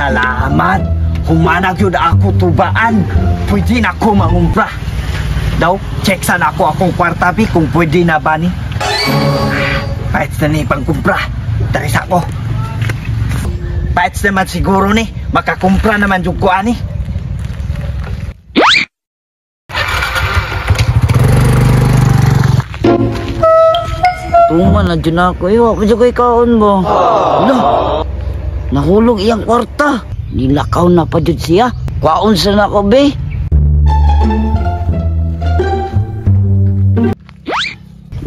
Salamat. Humanag yun ako tubaan. Pwede na ko mangumpra. Daw, check sana ako akong kwarta bi kung pwede na ba ni. Paits na ni pangkumpra. Dari sa ako. Paits naman siguro ni. Makakumpra naman yung ko ani. Tuma na dyan ako. Eh, wala pa dyan ko'y kaon ba? Wala. Nahulog iyang kwarta. Nilakaw na pa dyan siya. Kwaon sa nako, be.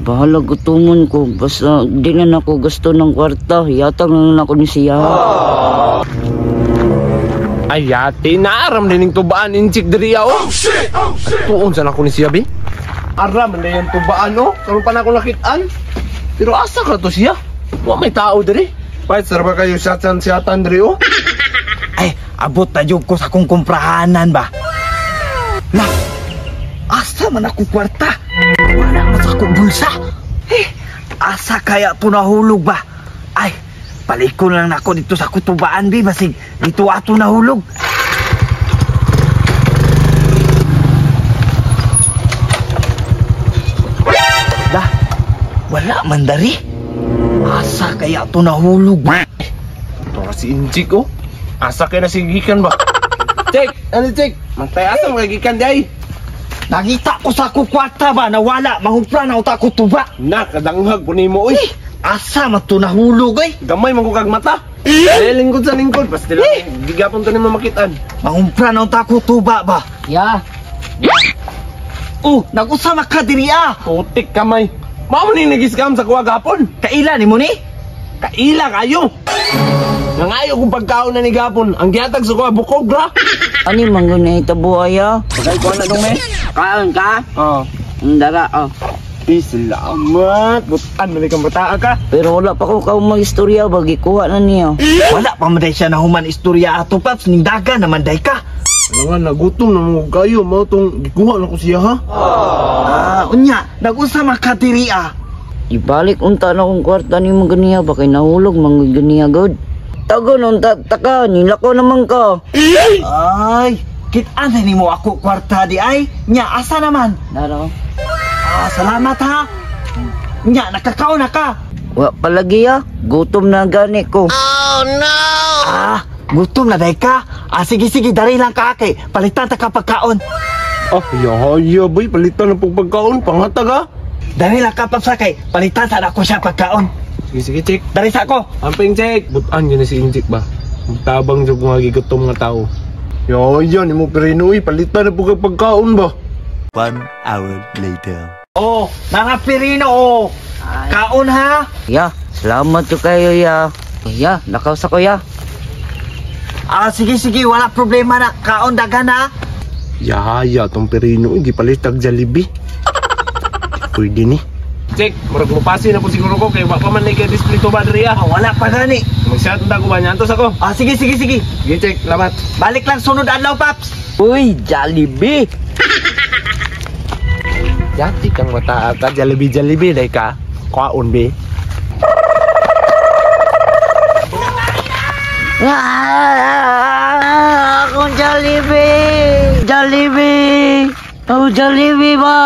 Bahala gutomon ko. Basta di na nako gusto ng kwarta. Yatang na nako ni siya. Ay, yate. Naaram din yung tubaan. Inchik diri oh. Oh, shit! Oh, shit! Tuon sa nako ni siya, be. Aram na yung tubaan, oh. Karoon pa na ako nakitaan. Pero asa ka to siya? Wa may tao diri. Pait, sir ba kayo siyatan diri, oh? Ay, abot na jud ko sa akong kumprahanan ba? La, asa man akong kwarta? Wala man sa akong bulsa. Eh, asa kaya to nahulog ba? Ay, palikon lang nako dito sa kutubaan, bi. Basig, dito ato nahulog. La, wala man dari. Asa kaya to nahulog ba? Ito na si Inchik, oh. Asa kaya na si Gikan ba? Check! Ano check? Mantay asa mga gikan di ay. Nakita ko sa akong kwarta ba? Nawala. Mahumpra na uta ko tuba. Na, kadanghag po nimo, oy. Eh, asa man to nahulog, ay? Gamay man ko kag mata. Eh, lingkod sa lingkod. Basta lang, gigapon to nimo makitaan. Mahumpra na uta ko tuba ba? Ya. Oh, nag-usama ka diri ah. Putik kamay. Mao man ni nag-scam sa kuha gapon. Kaila ni mo ni? Kaila kayo. Nangayo kong pagkaon na ni gapon. Ang gihatag sa kuha bukog ra. Ani man gud na itabo aya. Pagay ko na dong me. Kaon ka? Oh. Ang dara, oh. Eh, salamat. Butan man kang bataa ka. Pero wala pa ko kaong mag-istorya ba gikuha na niya. Wala pa man day siya nahuman istorya ato, Paps. Ningdaga naman day ka. Ano nga, nagutom na mo kayo. Mao tong gikuha na ko siya, ha? Ah, unya, nag-usama ka diri ah. Ibalik unta na akong kwarta ni mo ganiya ba kay nahulog man gud ganiya gud. Tagon unta taka nilakaw naman ka. Ay, kit-an na nimo ako kwarta di ay. Nya asa naman? Dara. Ah, salamat ha. Nya nakakaon na ka. Wa palagi ah, gutom na gani ko. Ah, gutom na day ka. Ah, sige sige, dari lang ka kay palitan ta ka pagkaon. Ah, yahaya boy, palitan na pong pagkaon, panghatag ha. Dari lang ka papsakay, palitan sa ako siya pagkaon. Sige sige, check. Dari sa ako. Amping check. Butan yun na si Injik ba? Tabang jud mga gigutom nga tao. Yahaya ni mo perino uy, palitan na po kag pagkaon ba? 1 hour later. Oh, mga Pirino oh. Kaon ha. Ya, salamat jud kayo ya. Ya, lakaw sa ko ya. Ah, sige sige, wala problema na. Kaon dagan ha. Yahaya tong perino uy, gipalitag Jollibee. Pwede ni. Check, murag mupasi na po siguro ko kay wa pa man ni kay display to ba diri ah. Ah, wala pa gani. Mag-shout ta ko ba niyantos ako. Ah, sige sige sige. Sige check, lamat. Balik lang sunod adlaw, Paps. Uy, Jollibee. Yati kang mata ka Jollibee Jollibee day ka. Kwaon be. Ah, akong Jollibee. Jollibee. Oh, Jollibee ba?